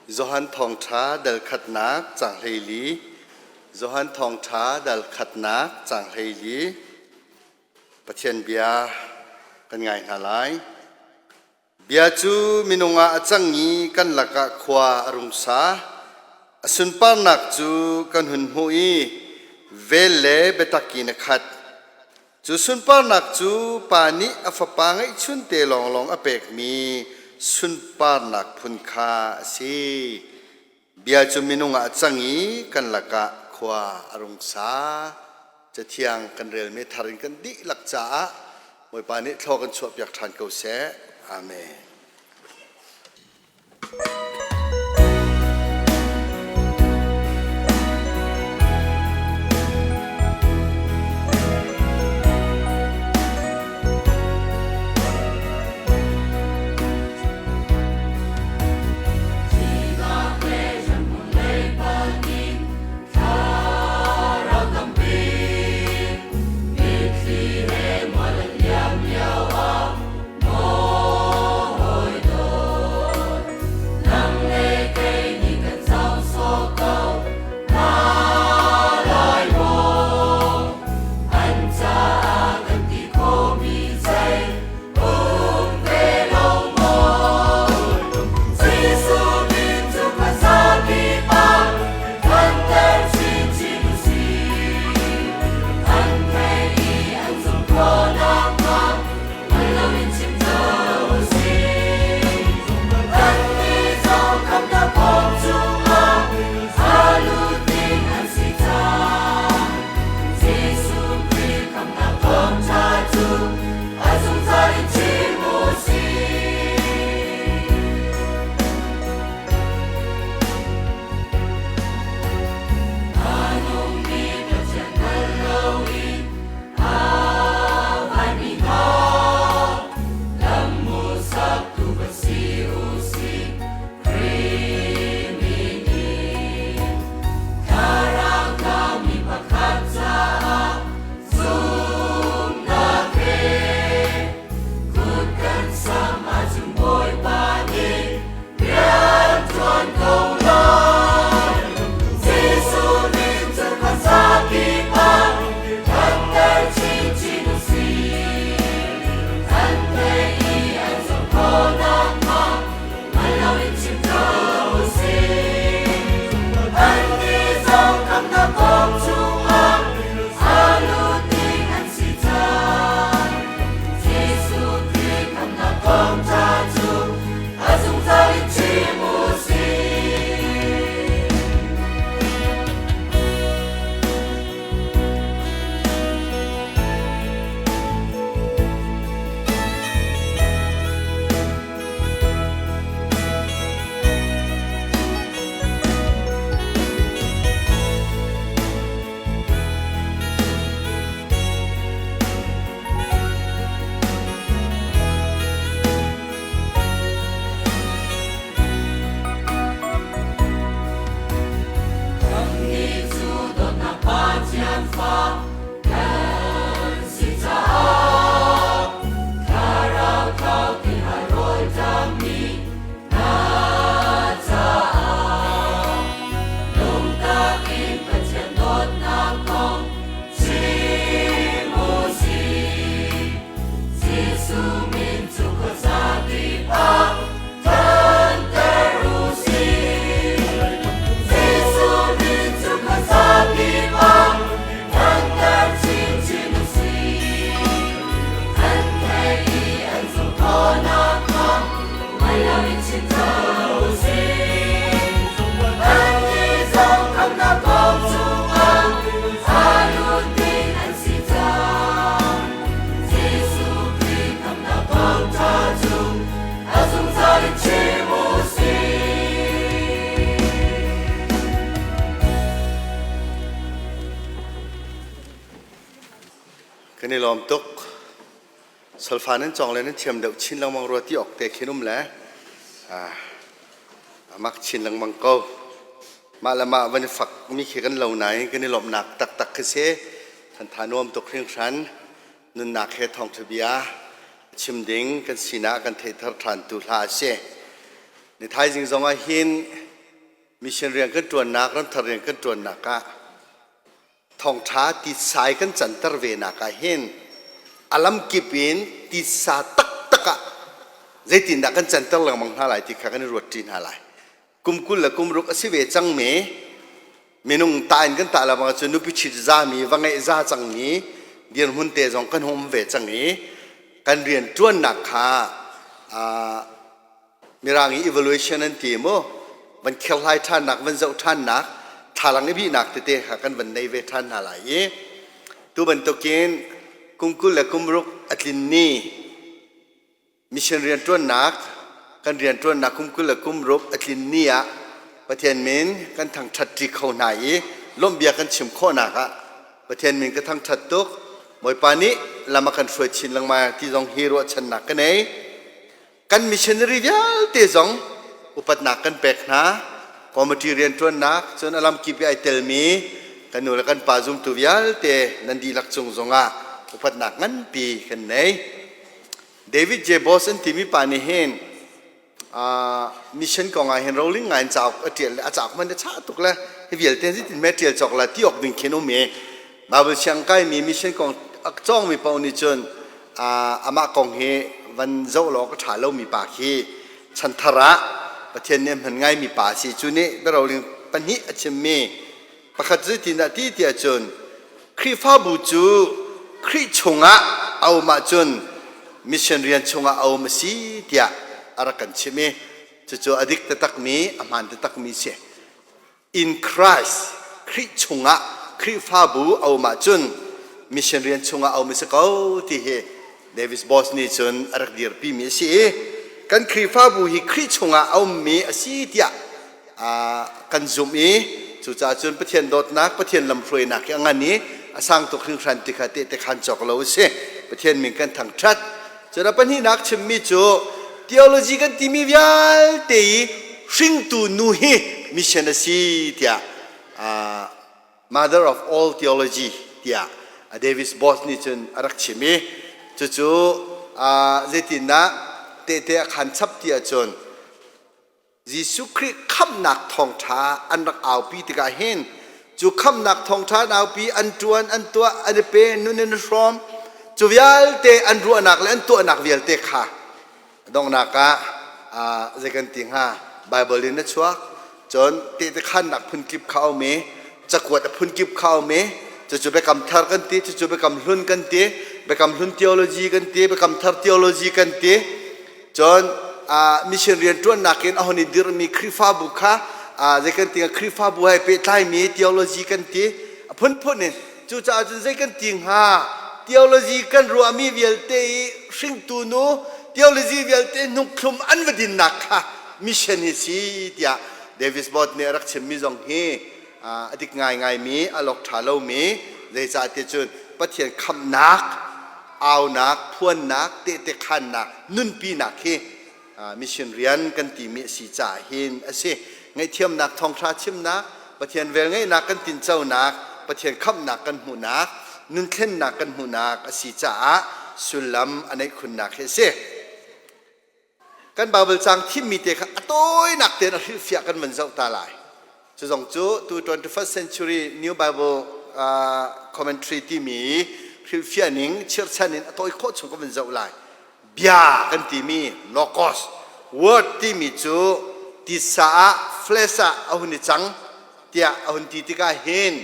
Johan Thawngṭha dal khatnak caang 14. Johan Thawngṭha dal khatnak caang 14. Pathian bia kan ngai hna lai. Bia cu minung ah a cang i kan lakah khua a rung sa. A sunparnak cu kan hun hmuh i vel le biatak in a khat. Cu sunparnak cu Pa nih a Fapa ngeihchunte lawnglawng a pekmi sunparnak phun kha a si. Bia cu minung ah a cang i kan lakah khua a rung sa. Cathiang kan relmi thar in kan dihlak caah Bawipa nih thlaw kan chuahpiak ṭhan ko seh. Amen. Kan i lawm tuk. Solfa nan cawng le nan thiam deuh chin lengmang rua ti awk te khin um le a mak chin lengmang ko. Mah le mah van i fak mi khi kan lo nain kan i lawmhnak taktak khi si. Than nuam tuk hringhran. Nunnak he thawngṭha bia chim ding kan sinah kan theihter ṭhan tu hla a si. Ni thaizing zong ah hin Mission rian kan ṭuannak, ramthar rian kan ṭuannak ah thawngṭha titsai kan canter ve nak ah hin a lamkip in titsa taktak ah zeitindah kan canter lengmang hna lai ti kha kan i ruat ṭi hna lai. Kum 20 le kum ruk a si ve cangmi minung ta in kan tah lengmang ahcun nupi ṭhit zami, va ngeih za cangmi dirhmun te zong kan hung um ve cang i kan rian ṭuannak kha Mirang i evaluation an ti mu van kherhlai ṭhannak van zoh ṭhannak thlalang i bihnak tete kha kan van nei ve ṭhan hna lai i tu bantukin kum 20 le kum ruk a tlin ni mission rianṭuannak kan rianṭuannak kum 20 le kum ruk a tlin ni ah Pathian min kan thangṭhat ṭi kho hna i lawmhbia kan chim khawhnak ah Pathian min ka thangṭhat tuk. Bawipa nih lam a kan hruai chin lengmang ti zong hi ruahchannak ka nei. Kan missionary vialte zong upatnak kan pek hna. Committee rianṭuannak cun a lamkip i ai telmi kan nu le kan pa zumtu vialte nan dihlak cung zongah upatnak nganpi kan nei. David J. Boss an timi pa nih hin mission kong ah hin roling ngai in cauk a ṭial le a cauk hmanh a chah tuk le hi vialte zeitin hme ṭial cawk la ti awk ding khin um i Bible siang kaimi mission kong a cawngmi paoh nih cun amah kong hi van zoh law ka ṭha lomi pa khi chanthar ah Pathian nih a hman ngaimi pa a si. Cu nih biaroling pahnih a chimmi pakhat zeitindah ti tiah cun Khrihfabu cu Khrih chungah a um ahcun mission rian chungah a um a si tiah a rak kan chimh i cucu a dik taktakmi a hmaan taktakmi a si. In Christ, Khrih chungah Khrihfabu a um ahcun mission rian chungah a um a si ko ti hi Davis Boss nih cun a rak dirpimi a si i kan Khrihfabu hi Khrih chungah a ummi a si tiah kan zumh i cucaah cun Pathian dawtnak, Pathian lamhruainak hi a ngan i a sang tuk hringhran ti kha tehte khan cawk lo a si. Pathian min kan thangṭhat. Cun a pahnihnak chimmi cu theology kan timi vialte i hringtu nu hi mission a si tiah mother of all theology tiah Davis Boss nih cun a rak chim i cucu zeitindah tehte a khan chap ti ahcun Jesuh Khrih khamhnak thawngṭha an rak aupi tikah hin cu khamhnak thawngṭha an aupi, an ṭuan, an tuah, an i pe, nun in hrawm, cu vialte an ruahnak le an tuahnak vialte kha donghnak ah zei kan ti hnga Bible in a chuak cun tehte khannak phunkip kha a um i cakuat a phunkip kha a um i cucu biakam thar kan ti cucu biakam hlun kan ti biakam hlun theology kan ti biakam thar theology kan ti Cun mission rianṭuannak in a hun i dirhmi Khrihfabu kha zei kan ti Khrihfabu he pehtlaimi theology kan ti a phunphun in cucaah cun zei kan ti hnga theology kan ruahmi vialte i hringtu nu theology vialte hnukhthlum an va dinnak kha mission hi si tiah Davis Bot nih a rak chimmi zong hi a dik ngaingaimi a lok ṭha lomi zeicah ti cun Pathian khamhnak aunak phuannak tehte khannak nunpinak hi mission rian kan timi a si caah hin a si ngaihthiamnak thawngṭha chimnak Pathian velngeihnak kan tinconak Pathian khamhnak kan hmuhnak nunthlennak kan hmuhnak a si caah sullam a neih khunnak hi a si Kan Baibal caang thimmi te kha a tawinak tein a hrilhfiah kan van zoh ta lai. Cu zong cu tu 21st century New Bible uh, commentary timi hrilhfiah ning chirchan in a tawi khawh chung kan van zoh lai. Bia kan timi logos word timi cu titsa ah flesh ah a hun i cang tiah a hun ti tikah hin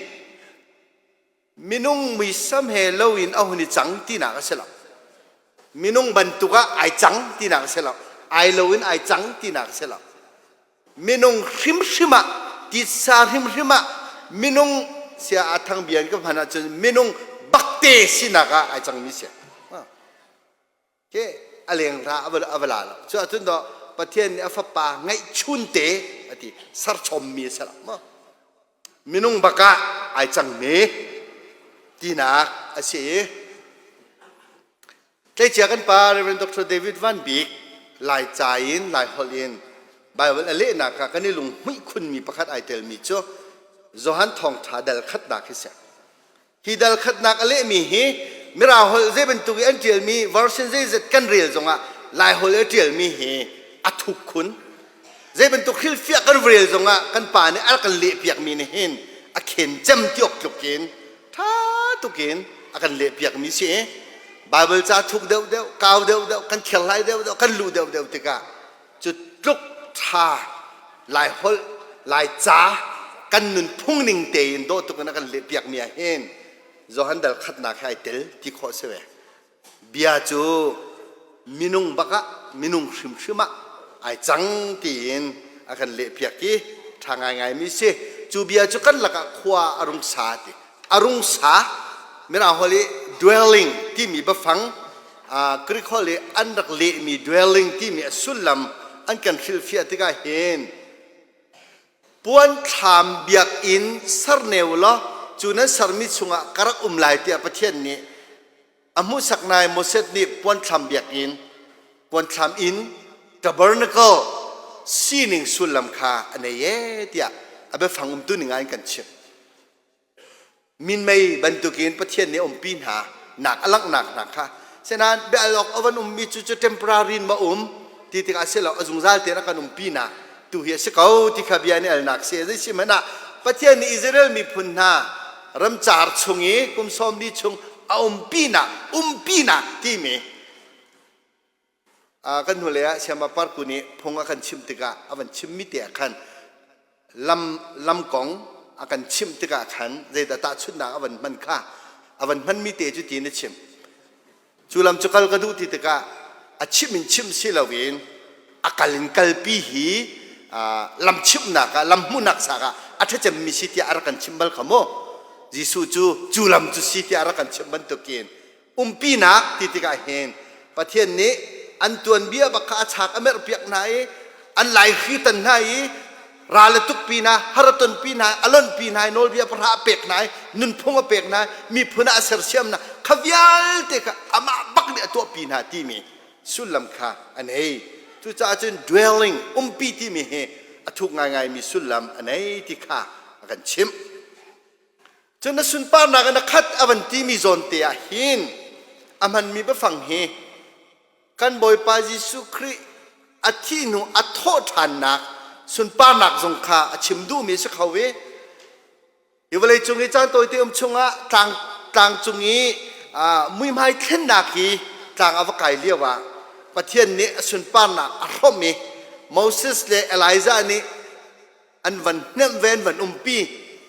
Minung muisam he loin a hun i cang tinak a si lo. Minung bantuk ah ai cang tinak a si lo. Ai loin ai cang tinak a si lo. Minung hrimhrim ah, titsa hrimhrim ah, minung sia a thang bia in ka hman ahcun minung bakte sinak ah ai cangmi si. Ke a leng ra a va la lo. Cu ahcun dawh Pathian nih a fapa ngeihchun te a ti serchommi a si lo maw? Minung bak ah ai cangmi tinak a si i tleicia kan pa Rev. Dr. David Van Bik Laica in Laiholh in Bible a lehnak ah kan i lunghmuih khunmi pakhat ai telmi cu Johan Thawngṭha dal khatnak hi si. Hi dal khatnak a lehmi hi Mirang holh zei bantuk i an ṭialmi version zeizat kan rel zongah Laiholh a ṭialmi hi a thuk khun. Zei bantuk hrilhfiah kan rel zongah kan pa nih a rak kan lehpiakmi nih hin a khen cem ti awk tluk in ṭha tuk in a kan lehpiakmi si. Bible ca thuk deuhdeuh, kau deuhdeuh, kan kherhlai deuhdeuh, kan luh deuhdeuh tikah cu tluk ṭha Lai holh, Lai ca kan nunphung ning tein dawh tuk in a kan lehpiakmi ah hin Johan dal khatnak he ai tel ti khawh si ve. Bia cu minung bak ah minung hrimhrim ah ai cang tiin a kan lehpiak i ṭha ngaingaimi si. Cu bia cu kan lakah khua a rung sa ti. A rung sa Mirang holh i dwelling timi biafang Greek holh i an rak lehmi dwelling timi a sullam an kan hrilhfiah tikah hin puanthlam biakinn serneu law cu nan sermi chungah ka rak um lai tiah Pathian nih a hmuhsak nai Moses nih puanthlam biakinn puanthlam inn tabernacle sining sullam kha a nei ee tiah a biafang umtu ning ah in kan chimh. Minmei bantukin Pathian nih a umpi hna nak a langhnak hna kha senain bia al awk a van ummi cu cu temporary in ma um ti tikah a si lo a zungzal tein a kan umpi nak tu hi a si ko ti kha bia nih alnak si zei si hmanh ah Pathian nih Israel miphun hna ramcar chung i kum 40 chung a umpinak umpinak timi kan hnulei ah Siama Parku nih phung a kan chimh tikah a van chimmi te ah khan lam lam kong a kan chimh tikah khan zeidah tahchunhnak a van hman kha a van hmanmi te cu tiin a chim Cu lam cu kal ka duh ti tikah a chimh in chimh si loin a kal in kalpi hi lam chimhnak ah lam hmuhnak sak ah a ṭhacemmi si tiah a rak kan chimh bal kha mu. Jesuh cu cu lam cu si tiah a rak kan chimh bantukin umpinak ti tikah hin Pathian nih an tuanbia bak kha a chak a merhpiak hna i an laihri tan hna i ral a tukpi hna har a tonpi hna a lonhpi hna i nawlbia pahra a pek hna i nunphung a pek hna miphun ah a sersiam hna kha vialte kha amah bak nih a tuahpi hna timi sullam kha a nei cucaah cun dwelling umpi timi hi a thuk ngaingaimi sullam a nei ti kha a kan chimh cun na sunparnak in a khat a van timi zawn te ah hin a hmanmi biafang hi kan Bawipa Jesuh Khrih a thih hnu a thawh ṭhannak sunparnak zong kha a chim duhmi a si kho i hi vawlei cung i caan tawite um chungah tlang tlang cung i muihmai thlennak hi tlang a va kai lio ah Pathian nih a sunparnak a hrawmh i Moses le Elijah nih an van hnemh ve an van umpi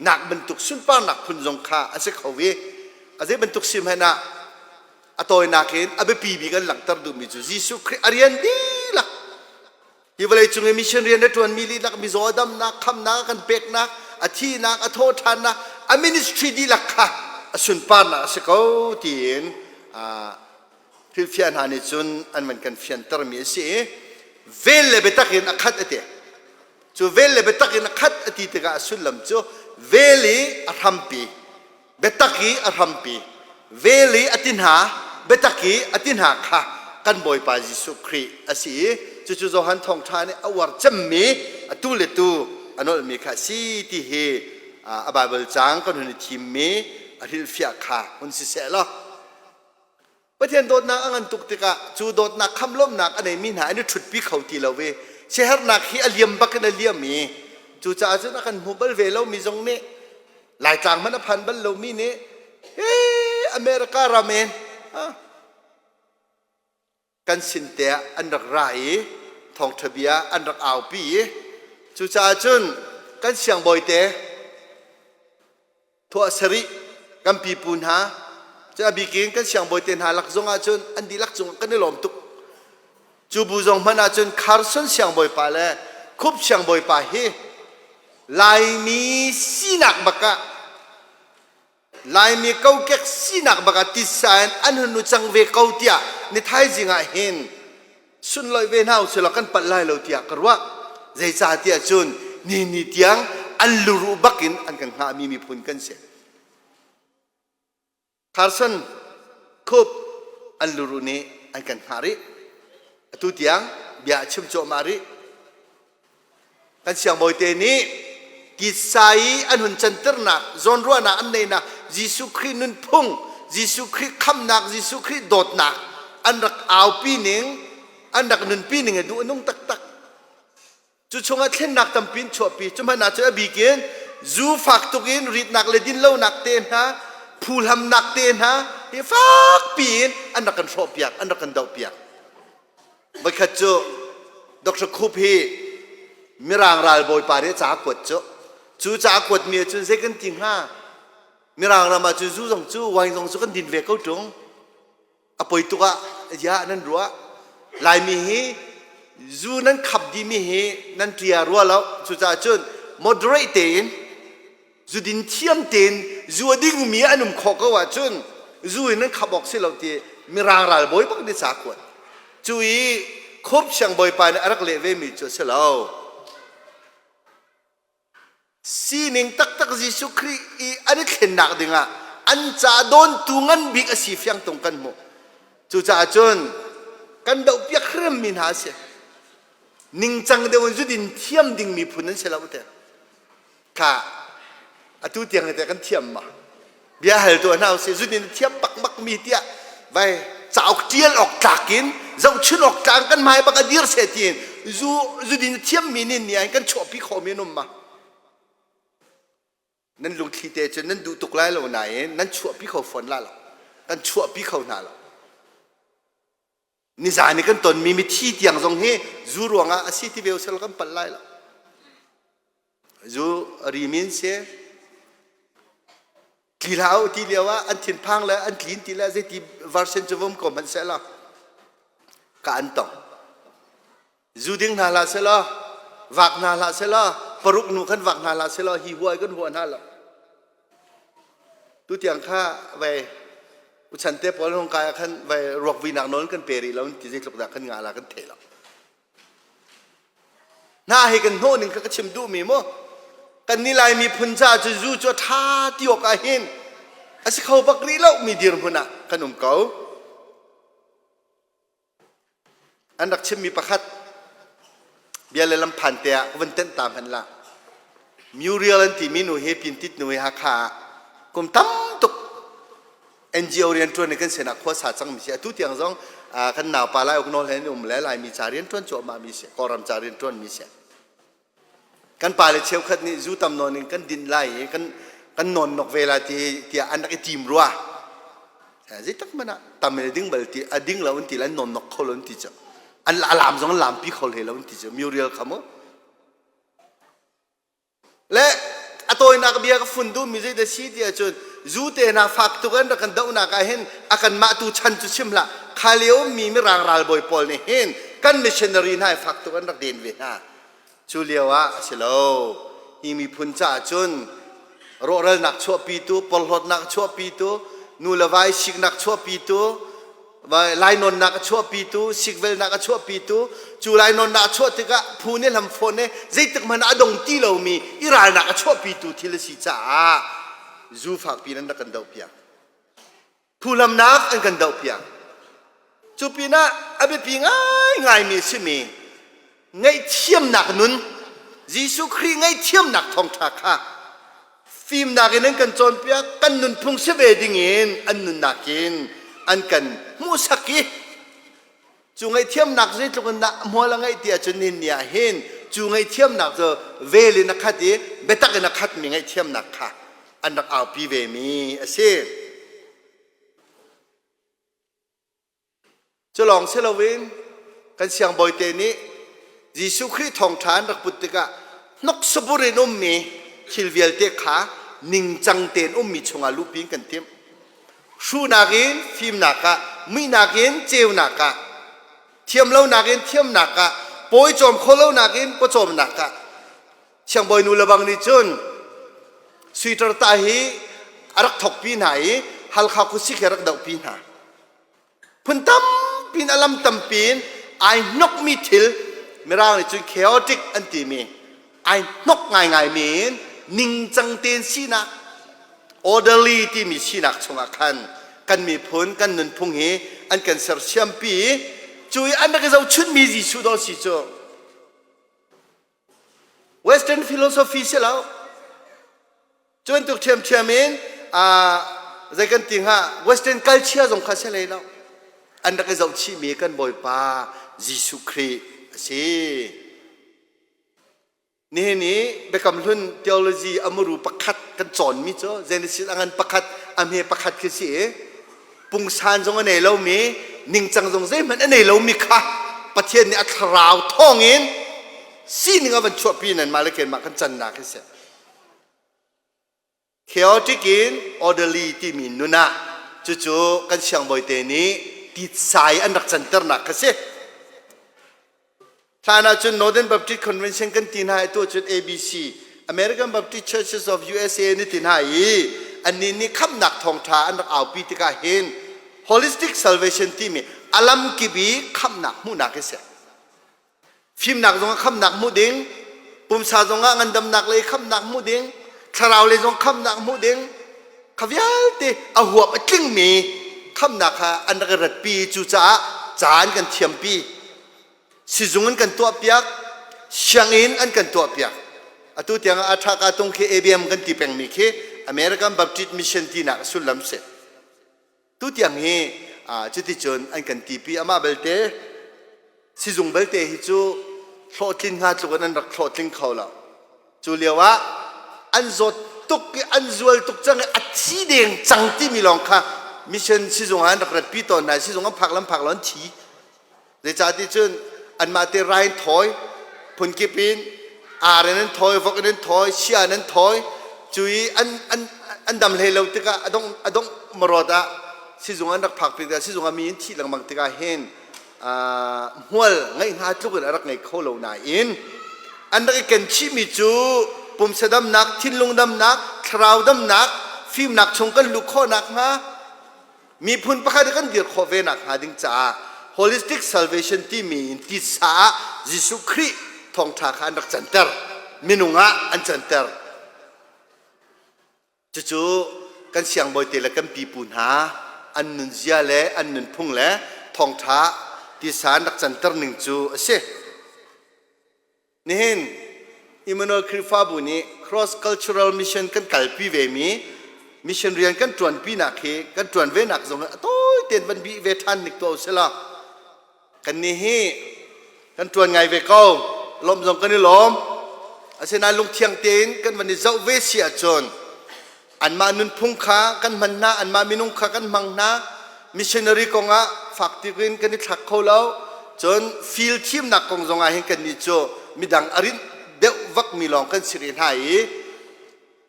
nak bantuk sunparnak phun zong kha a si kho i a zei bantuk si hmanh ah a tawinak in a biapi bik an langhter duhmi cu Jesuh Khrih a rian dihlak hi vawlei cung i mission rian a ṭuanmi dihlak mizaw damnak khamnak a kan peknak a thihnak a thawhṭhannak a ministry dihlak kha a sunparnak a si ko tiin hrilhfiah hna nih cun an van kan fiantermi a si i vel le biatak in a khat a ti cu vel le biatak in a khat a ti tikah a sullam cu vel i a hrampi biatak i a hrampi vel i a ti hna biatak i a ti hna kha kan Bawipa Jesuh Khrih a si i cucu Johan thawngṭha nih a uar cemmi atu le tu a nolhmi kha a si ti hi a Baibal caang kan hun i thimmi a hrilhfiah kha hun si seh law Pathian dawtnak a ngan tuk tikah cu dawtnak khamlawmnak a neimi hna an i ṭhutpi kho ti lo i siaherhnak hi a liam bak in a liam i cucaah cun a kan hmu bal ve lomi zong nih Laitlang hmanh a phan bal lomi nih he America ram in kan sin te ah an rak ra i thawngṭha bia an rak aupi i cucaah cun kan siangbawi te thuah sarih kan pipu hna cu a bikin kan siangbawi te hna lak zong ah cun an dihlak cung kan i lawm tuk cu bu zong hmanh ah cun Carson siangbawipa le Khup siangbawipa hi Laimi sinak bak ah Laimi kokek sinak bak ah titsa in an hun u cang ve ko tiah ni thaizing ah hin sunlawih ve hna usih law kan palh lai lo tiah ka ruah. Zeicahtiah cun ni ni tiang an luruh bak in an kan hngahmi miphun kan si. Carson Khup an luruh nih an kan hngah rih. Atu tiang bia a chim cuahmah rih. Kan siangbawite nih titsa i an hun canternak, zawnruahnak an neihnak, Jesuh Khrih nunphung, Jesuh Khrih khamnak, Jesuh Khrih dawtnak an rak aupi ning, an rak nunpi ning a duh a nung taktak. Cu chungah thlennak tampi in chuahpi. Cu hmanh ah cun a bik in zu fak tuk in ritnak le dinlonak te hna, phuhlamnak te hna hi fakpi in an rak kan hrawhpiak, an rak kan dohpiak. Voikhat cu Dr. Khup hi Mirang ralbawipa nih ca a kuat cu. Cu ca a kuatmi ah cun zei kan ti hnga? Mirang ram ah cun zu zong cu wine zong cu kan din ve ko ṭung. A poi tuk ah ya nan ruah. Laimi hi zu nan khap dihmi hi nan ṭia rua lo. Cucaah cun moderate tein zu din thiam tein zu a dingmi an um khawh ko ahcun zu in nan khap awk si lo ti Mirang ralbawi bak nih ca kuat. Cu i Khup siangbawipa nih a rak leh vemi cu a si lo. Sining taktak Jesuh Khrih i an i thlennak dingah an ca dawntu ngan bik a si fiang tung kan hmuh. Cucaah cun kan dohpiak hrimmi hna a si. Ningcang deuh in zudin thiam ding miphun an si lo te. Kha atu tiang te kan thiam ma? Bia hal tuah hna usih zudin thiam bakmak mi tiah vai cauk tial awk tlak in zohchun awk tlang kan hmai bak a dir se tiin zu zudin thiam mi nin ni an kan chuahpi khawh mi an um ma? Nan lungthli te cu nan duh tuk lai lo nain nan chuahpi kho fawn la lo. Kan chuahpi kho hna lo. Nizan i kan tonmi mithi tiang zong hi zu ruangah a si ti ve usal kan palh lai lo. Zu rimin si tli hlah u ti lio ah an thinphang le an tlin ti le zeiti version cu vum ko hmanh seh law ka an tong. Zu ding hna hlah seh law vak hna hlah seh law paruk nu khan vak hna hlah seh law hi huai kan huah hna lo. Tutiang kha vai uchan te pawl hong kai ah khan vai ruak vuinak nawl kan pe rih lo ti zeitluk dah kan ngah la kan thei lo. Hna hi kan hnawh ning kha ka chim duhmi mu. Kan ni Lai miphun caah cu zu cu a ṭha ti awk ah hin a si kho bak rih lo mi dirhmun ah kan um ko. An rak chimmi pakhat bia le lam phan te ah ka vun tenh ta hmanh la. Muriel an timi nu hi Pintit nu hi Hakha ah kum tam tuk NGO rianṭuan in kan sinah khua sa cangmi si. Atu tiang zong kan naupa Lai Uk Nawl he an um le Laimi ca rianṭuan cuahmah mi si, Kawlram ca rianṭuan mi si. Kan pale cheukhat nih zu tam nawn in kan din lai i kan kan nawn nok ve lai ti tiah an rak i tim rua. Zeitak hmanh ah tam in a ding bal ti a ding lo an ti le an nawn nok kho lo an ti cu. An a lam zong an lampi kho hlei lo an ti cu. Muriel kha mu. Le a tawinak bia ka fun duhmi zei dah si ti ahcun zu te hna fak tuk an rak kan dohnak ah hin a kan mah tu chan cu chim hlah kha lio mi mirang ralbawi pawl nih hin kan missionary hna hi fak tuk an rak den ve hna. Cu lio ah a si lo. Hi miphun caah cun rawhralnak chuahpitu, porhlawtnak chuahpitu, nu le vai siknak chuahpitu, lainawnnak a chuahpitu, sikvelnak a chuahpitu, cu lainawnnak a chuah tikah phu nih hlam fawn i zeitik hmanh ah a dong ti lomi i ralnak a chuahpitu thil a si caah zu fakpi in an rak kan dohpiak. Phuhlamnak an kan dohpiak. Cu pinah a biapi ngaingaimi a simi ngaihthiamnak nun Jesuh Khrih ngaihthiamnak thawngṭha kha fimnak in an kan cawnpiak kan nunphung si ve dingin an nunnak in an kan hmuhsak i cu ngaihthiamnak zeitluk in dah hmual a ngeih ti ahcun nihin ni ah hin cu ngaihthiamnak cu vel in a khat i biatak in a khatmi ngaihthiamnak kha an rak aupi vemi a si. Cu lawng si loin kan siangbawite nih Jesuh Khrih thawngṭha an rak put tikah hnawksabur in ummi thil vialte kha ningcang tein ummi chungah luhpi in kan timh. Hruhnak in fimnak ah, muihnak in ceunak ah, thiamlonak in thiamnak ah, pawicawm khawhlonak in pawcawmnak ah Siangbawi nu le bang nih cun sweater tah hi a rak thokpi hna i Halkha khuasik hi a rak dohpi hna. Phun tampi in a lam tampi in ai hnokmi thil Mirang nih cun chaotic an timi ai hnok ngaingaimi in ningcang tein sinak orderly timi sinak chungah khan kan miphun kan nunphung hi an kan sersiampi i cu i an rak i zohchunhmi Jesuh dawh si cu Western philosophy si lo. Cu bantuk ṭhiamṭhiam in zei kan ti hnga Western culture zong kha si hlei lo. An rak i zohchihmi kan Bawipa Jesuh Khrih a si. Nihin i Biakam Hlun theology a muru pakhat kan cawnmi cu Genesis a ngan pakhat, a hme pakhat khi si i pungsan zong a nei lomi, ningcang zong zeihmanh a nei lomi kha Pathian nih a thlarau thawngin sining a van chuahpi nan mah le keimah kan cannak hi si. Chaotic in orderly timi nun ah cucu kan siangbawite nih titsai an rak canternak kha si. Hlan ahcun Northern Baptist Convention kan ti hna i tu cun ABC American Baptist Churches of USA ni ti hna i annih nih khamhnak thawngṭha an rak aupi tikah hin holistic salvation timi alam kip i khamhnak hmuhnak hi si. Fimnak zongah khamnak hmuh ding, pumsa zongah ngandamnak lei khamnak hmuh ding, thlarau lei zong khamnak hmuh ding, kha vialte a huap a tlingmi khamnak kha an rak i ratpi. Cucaah caan kan thiampi. Sizung an kan tuahpiak, sianginn an kan tuahpiak. Atu tiang ah a ṭha ka tung khi ABM kan ti pengmi khi American Baptist Mission tinak sullam si. Tutiang hi cuticun an kan tipi. Amah belte sizung belte hi cu hlawhtlin hnga tluk in an rak hlawhtling kho lo. Cu lio ah an zawt tuk i an zual tuk cang i a thi deng cang timi lawng kha mission sizung ah an rak ratpi tawn hna. Sizung an phak lam phak lo an thi. Zeicahti cun anmah te rai in thawi, phunkip in ar in an thawi, vok in an thawi, sia in an thawi. Cu i an dam hlei lo tikah a dongh a dongh marawt ah sizung an rak phak tikah sizung ah mi in thih lengmang tikah hin hmual ngeih hnga tluk in a rak ngei kho lo nain an rak i ken chihmi cu pumsa damnak, thinlung damnak, thlarau damnak, fimnak chung kan luh khawh nakhnga Miphun pakhat i kan dir khawh ve nakhnga ding caah holistic salvation timi in titsa ah Jesuh Khrih thawngṭha kha an rak canter. Minung ah an canter. Cucu kan siangbawi te le kan pipu hna an nunzia le an nunphung le thawngṭha tisa an rak canter ning cu a si. Nihin Emmanuel Khrihfabu nih cross cultural mission kan kalpi vemi mission rian kan ṭuanpinak hi kan ṭuan venak zong a tawi tein van bih ve ṭhan nik tuah usila. Kannih hi kan ṭuan ngai ve ko. Lawmh zong kan i lawm. Asinain lungthiang tein kan van i zoh ve si ahcun anmah nunphung kha kan hman hna, anmah minung kha kan hmang hna. Missionary kongah fak in kan i thlak kho lo. Cun field thimnak kong zongah hin kannih cu midang a rinh deuh vakmi lawng kan si rih hna i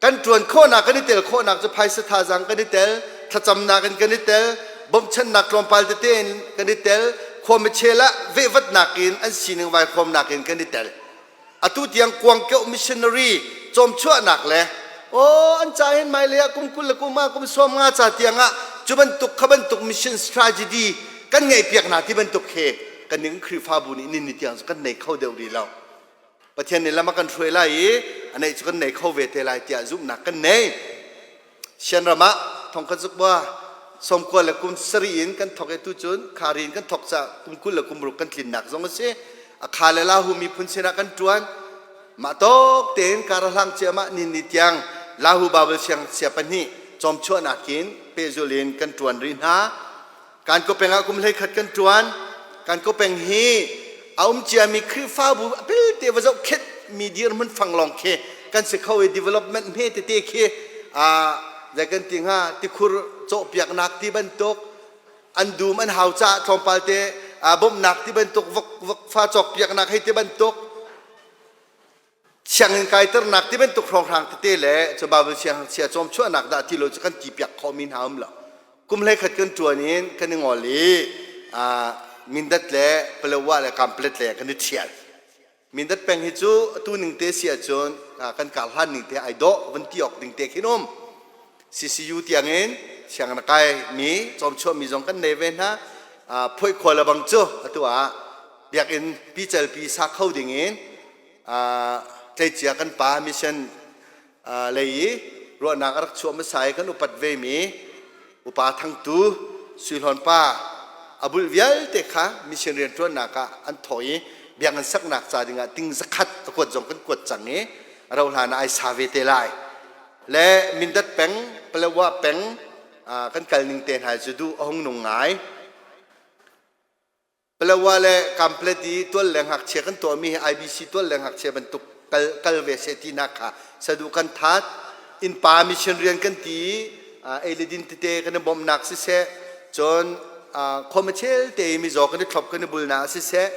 kan ṭuan khawhnak kan i tel khawhnak cu phaisa thazaang kan i tel, thlacamnak in kan i tel, bawmchannak tlawmpal tete in kan i tel, khuami chel ah vehvatnak in an sining vaikhuamnak in kan i tel. Atu tiang kuangkeuh missionary cawmchuahnak le aw an ca hin hmailei ah kum 20 le kum ah kum 50 ca tiang ah cu bantuk kha bantuk mission strategy kan ngeihpiak hna ti bantuk he kan ning Khrihfabu nih nin ni tiang cu kan nei kho deuh rih lo. Pathian nih lam a kan hruai lai i a neih cu kan nei kho ve te lai tiah zumhnak kan nei. Sianram ah thongkhat zukbua 90 le kum sarih in kan thok i tucun khari in kan thok ca kum 20 le kum ruk kan tlinnak zong a si. A kha le lahu miphun sinah kan ṭuan. Mah tawk tein karahlang ciamah ni ni tiang lahu Bible siang sia pahnih cawmchuahnak in pehzul in kan ṭuan rih hna. Kan ko peng ah kum 11 kan ṭuan. Kan ko peng hi a um ciami Khrihfabu a pelte va zohkhenh mi dirhmun fang lawng khi kan si kho i development hme tete khi zei kan ti hnga tikhur cawhpiaknak ti bantuk an dum an hau caah tlawmpal te bawmhnak ti bantuk vok vok fa cawkpiaknak hei ti bantuk Sianginn kaiternak ti bantuk hrawnghrang tete le cu Bible siangngakchia cawmchuahnak dah ti lo cu kan ti piak khawhmi hna um lo. Kum 11 kan ṭuan in kan i ngol i Mindat le Palawa le Kamplet le kan i ṭhial. Mindat peng hi cu atu ning te si ahcun kan kar hlan ning te ai dawh van ti awk ding te khin um. CCU tiangin sianginn a kai mi cawmchuahmi zong kan nei ve hna. Phoih khua le bang cu atu ah biakinn picalpi sa kho ding in tleicia kan pa mission lei i ruahnak a rak chuah hmasa i kan upat vemi upa thangtu Suihlawn pa a bulh vialte kha mission rianṭuannak ah an thawh i biakinn saknak ca dingah ting zakhat a kuat zong kan kuat cang i a rauh hlan ah ai sa ve te lai le Mindat peng Palawa peng kan kal ning te hna cu duh a hung nung ngai. Palawa le Kamplet i tual le ngakchia kan tuahmi hi IBC tual le ngakchia bantuk Kal kal ve seh tinak kha saduh kan that. Innpa mission rian kan ti ei le din tete kan i bawmhnak siseh, cun khuam a chel te i mizaw kan i thlop kan i bulnak siseh,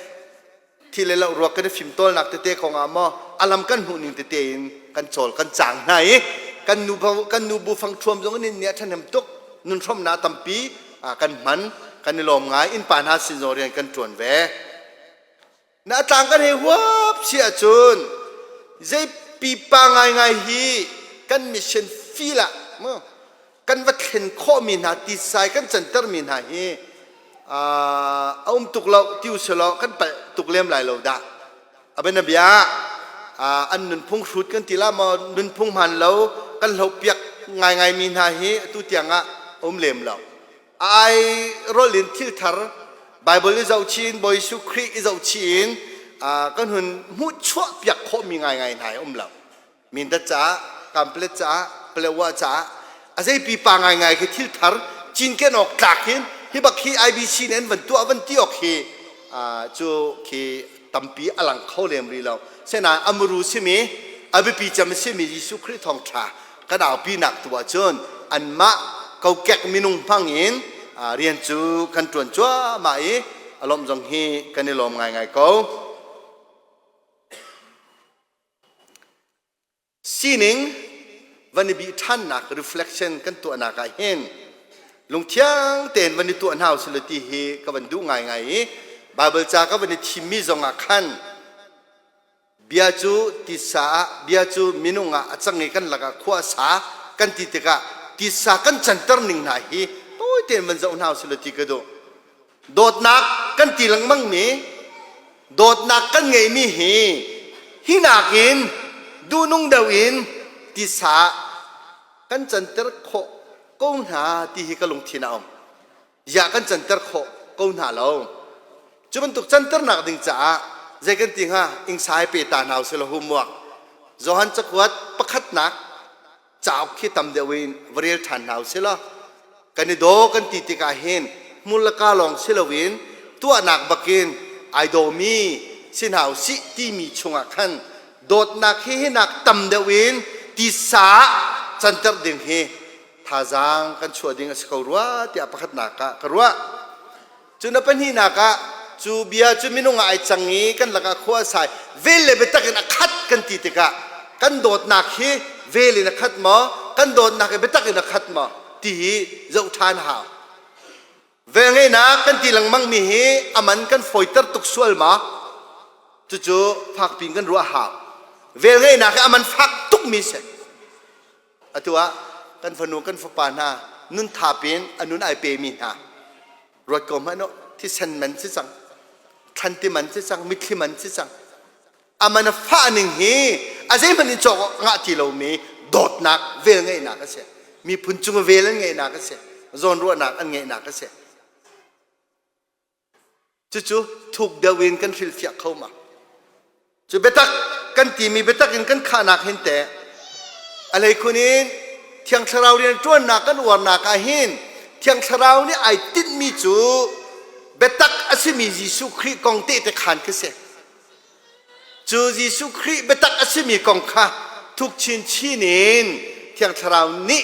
thi le lo ruak kan i fimtawlnak tete kong ah maw a lam kan hmuh ning tete in kan cawl kan cang hna i kan nu kan nu bu fang thuam zong in nih a ṭhahnem tuk nun hrawmnak tampi kan hman kan i lawm ngai. Innpa hna sin zong rian kan ṭuan ve. Na tlang kan hei huap si ahcun zei pipa ngaingai hi kan mission field ah mu kan va thlen khawhmi hna tisai kan cantermi hna hi a um tuk lo ti usih kan palh tuk lem lai lo dah. A bianabia an nunphung hrut kan ti la maw, nunphung hmaan lo kan hlohpiak ngaingai mi hna hi atu tiang ah a um lem lo. Ai rol in thil thar Bible i zoh chin, Bawi Jesuh Khrih i zoh chin kan hun hmuh chuah piak khawhmi ngaingai hna hi um lo. Mindat caah, Kanpalet caah, Paletwa caah a zei pipa ngaingai khi thil thar cinken awk tlak hin hi bak hi IBC nih an van tuah van ti awk hi cu khi tampi a lang kho lem rih lo. Senain a muru simi, a biapi cem a simi Jesuh Khrih thawngṭha kan aupinak tu ahcun anmah kokek minung hmang in rian cu kan ṭuan cuahmah i a lawmh zong hi kan i lawm ngaingai ko. Sining van i bih ṭhannak reflection kan tuahnak ah hin lungthiang tein van i tuah hna usih law ti hi ka van duh ngaingai i Bible ca ka van i thimmi zong ah khan bia cu titsa ah, bia cu minung ah a cang i kan lakah khua a sa kan ti tikah titsa kan canter ning hna hi tawi tein van zoh hna usih law ti ka duh. Dawtnak kan ti lengmang mi, dawtnak kan ngeihmi hi hi nakin duhnung deuh in tisa kan canter khawh ko hna ti hi ka lungthin a um. Ya kan canter khawh ko hna lo. Cu bantuk canternak ding caah zei kan ti hnga? Ingsai pe ta hna usih law homework. Johan cakuat pakhatnak cauk khi tam deuh in va rel ṭhan hna usih law kan i daw kan ti tikah hin hmur le ka lawng si loin tuahnak bakin ai dawmi si hna usih timi chungah khan dawtnak hi hinak tam deuh in tisa canter ding hi thazaang kan chuah ding a si ko rua tiah pakhatnak ah ka ruah. Cu na pahnihnak ah cu bia cu minung ah ai cang i kan lakah khua a sai, vel le biatak in a khat kan ti tikah kan dawtnak hi vel in a khat maw, kan dawtnak hi biatak in a khat maw ti hi zoh ṭhan hau. Velngeihnak kan ti lengmang mi hi a man kan fawiter tuk sual ma? Cucu fakpi in kan ruah hau. Velngeihnak hi a man fak tukmi si. Atu ah kan fanu kan fapa hna nun thap in a nun ai pemi hna ruat ko hmanh u. Thisen man si cang, thlanti man si cang, mitthli man si cang. A man a fah ning hi a zeihmanh in cawk awk ngah ti lomi dawtnak vel ngeihnak a si. Miphun cung vel an ngeihnak a si, zawnruahnak an ngeihnak a si. Cucu thuk deuh in kan hrilhfiah kho ma? Cu biatak kan timi biatak in kan khahnak hin teh a hleikhun in Thiang Thlarau rian ṭuannak kan uarnak ah hin Thiang Thlarau nih ai tinhmi cu biatak a simi Jesuh Khrih kong tehte khaan khi si. Cu Jesuh Khrih biatak a simi kong kha thuk chinchin in Thiang Thlarau nih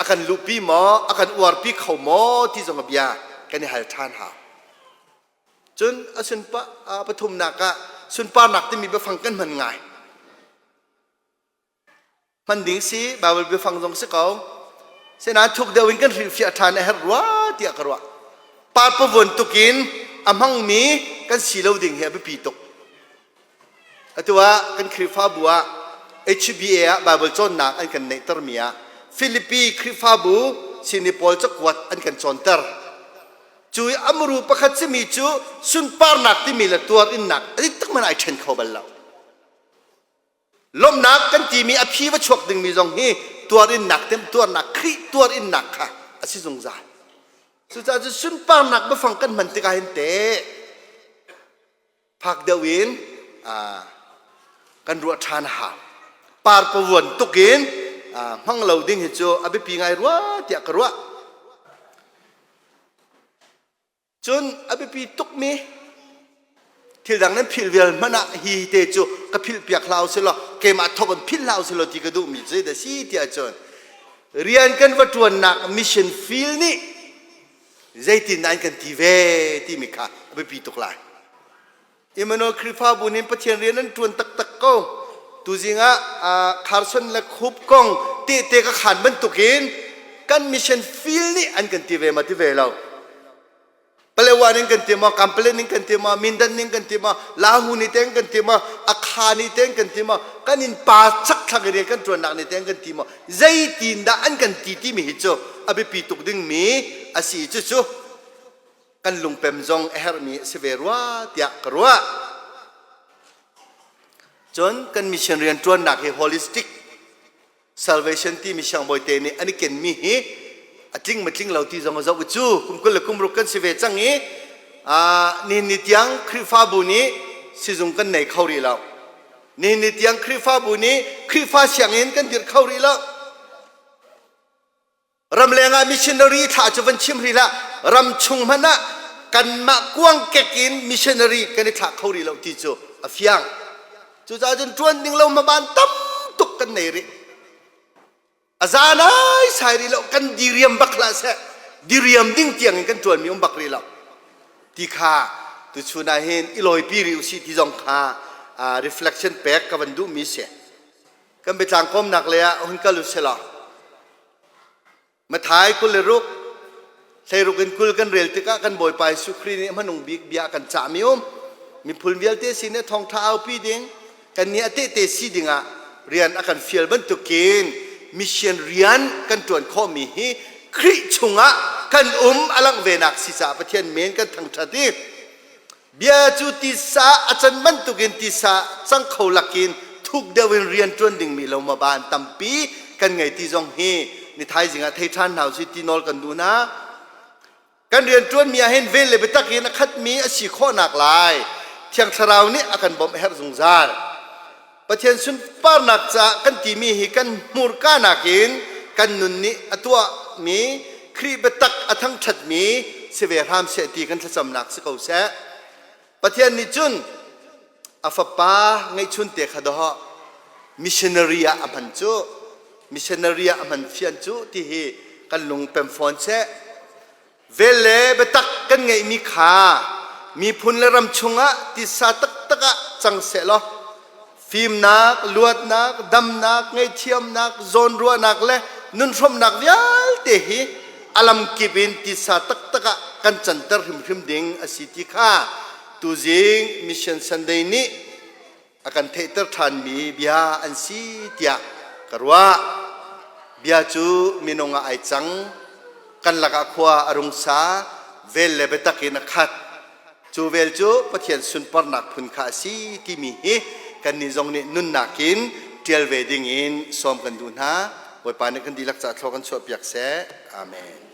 a kan luhpi maw, a kan uarpi kho maw ti zong a bia kan i hal ṭhan hau. Cun a sunpa pathumnak ah sunparnak timi biafang kan hman ngai. Hman ding si, Bible biafang zong si ko. Sinain thuk deuh in kan hrilhfiah ṭhan a herh rua tiah ka ruah. Parpavuan tukin a hmangmi kan si lo ding hi a biapi tuk. Atu ah kan Khrihfabu ah HBA ah Bible cawnnak an kan neihtermi ah Filipi Khrihfabu sin i Paul cakuat an kan cawnter. Cu i amru pakhat simi cu sunparnak timi le tuarinnak a tak man ai ṭhen kho bal lo. Lawmhnak kan timi a phi va chuak dingmi zong hi tuarinnak temtuarnak Khrih tuarinnak kha a si zungzal. Cucaah cu sunparnak biafang kan hman tikah hin teh fak deuh in kan ruah ṭhan a hau. Parpavuan tuk in hmang lo ding hi cu a biapi ngai rua tiah ka ruah. Cun a biapi tukmi Thil dang nan philh vial hmanh ah hi te cu ka philh piak hlah usih law keimah thawk in philh hlah usih law ti ka duhmi cu zeidah si tiah cun rian kan va ṭuannak mission field nih zeitin an kan ti ve timi kha a biapi tuk lai. Emmanuel Khrihfabu nih Pathian rian an ṭuan taktak ko. Tuzing ah Carson le Khup kong tehte ka khaan bantukin kan mission field nih an kan ti ve ma ti ve lo. Palewa ning kan ti maw, Kampale ning kan ti maw, Mindan ning kan ti maw, Lahu ni teng kan ti maw, Akha ni teng kan ti maw, kan in pa chak thlang rian kan ṭuannak ni teng kan ti maw, zeitin dah an kan ti timi hi cu a biapi tuk dingmi a si. Cucu kan lungpem zong a herhmi a si ve rua tiah ka ruah. Cun kan mission rian ṭuannak hi holistic salvation timi siangbawi te nih an i kenmi hi a tling ma tling lo ti zong a zoh cu kum 20 le kum ruk kan si ve cang i nihin ni tiang Khrihfabu nih sizung kan nei kho rih lo. Nihin ni tiang Khrihfabu nih Khrihfa sianginn kan dirh kho rih lo. Ramleng ah missionary thlah cu van chim rih hlah, ram chung hmanh ah kanmah kuangkek in missionary kan i thlah kho rih lo ti cu a fiang. Cucaah cun ṭuan ding lo hmaban tam tuk kan nei rih. A za nai sai rih lo, kan diriam bak hlah seh, diriam ding tiang in kan ṭuanmi um bak rih lo. Ti kha tuchun ah hin i lawipi rih usih ti zong kha reflection pek ka van duhmi si. Kan biatlang kawmnak lei ah hun kal usih law Mathai 26 hleiruk in 20 kan rel tikah kan Bawipa Jesuh Khrih nih hmanung bik bia a kan cahmi um. Miphun vialte sin i thawngṭha aupi ding, kan nih a tehte si dingah rian a kan fial bantukin mission rian kan ṭuan khawhmi hi Khrih chungah kan um a langh venak si caah Pathian men kan thangṭhat i Bia cu tisa a can bantukin tisa cang kho lakin thuk deuh in rian ṭuan dingmi lo ma ban tampi kan ngei ti zong hi ni thaizing ah thei ṭhan hna usih ti nawl kan duh hna. Kan rian ṭuanmi ah hin vel le biatak in a khatmi a si khawhnak lai Thiang Thlarau nih a kan bawmh a herh zungzal. Pathian sunparnak caah kan timi hi kan hmurka nakin kan nun nih a tuahmi Khrih biatak a thangṭhatmi si ve hram seh ti kan thlacamnak si ko seh. Pathian nih cun a fapa ngeihchun te kha dawh missionary ah a hman cu missionary ah a hman fian cu ti hi kan lung pem fawn seh. Vel le biatak kan ngeihmi kha miphun le ram chungah tisa taktak ah cang sehlaw fimnak, luatnak, damnak, ngaihthiamnak, zawnruahnak le nunhrawmnak vialte hi a lamkip in tisa taktak ah kan canter hrimhrim ding a si ti kha tuzing Mission Sunday nih a kan theihter ṭhanmi bia an si tiah ka ruah. Bia cu minung ah ai cang, kan lakah khua a rung sa, vel le biatak in a khat. Cu vel cu Pathian sunparnak phun kha a si timi hi kannih zong nih nunnak in ṭial ve ding in sawm kan duh hna. Bawipa nih kan dihlak ca thlua kan chuahpiak seh. Amen.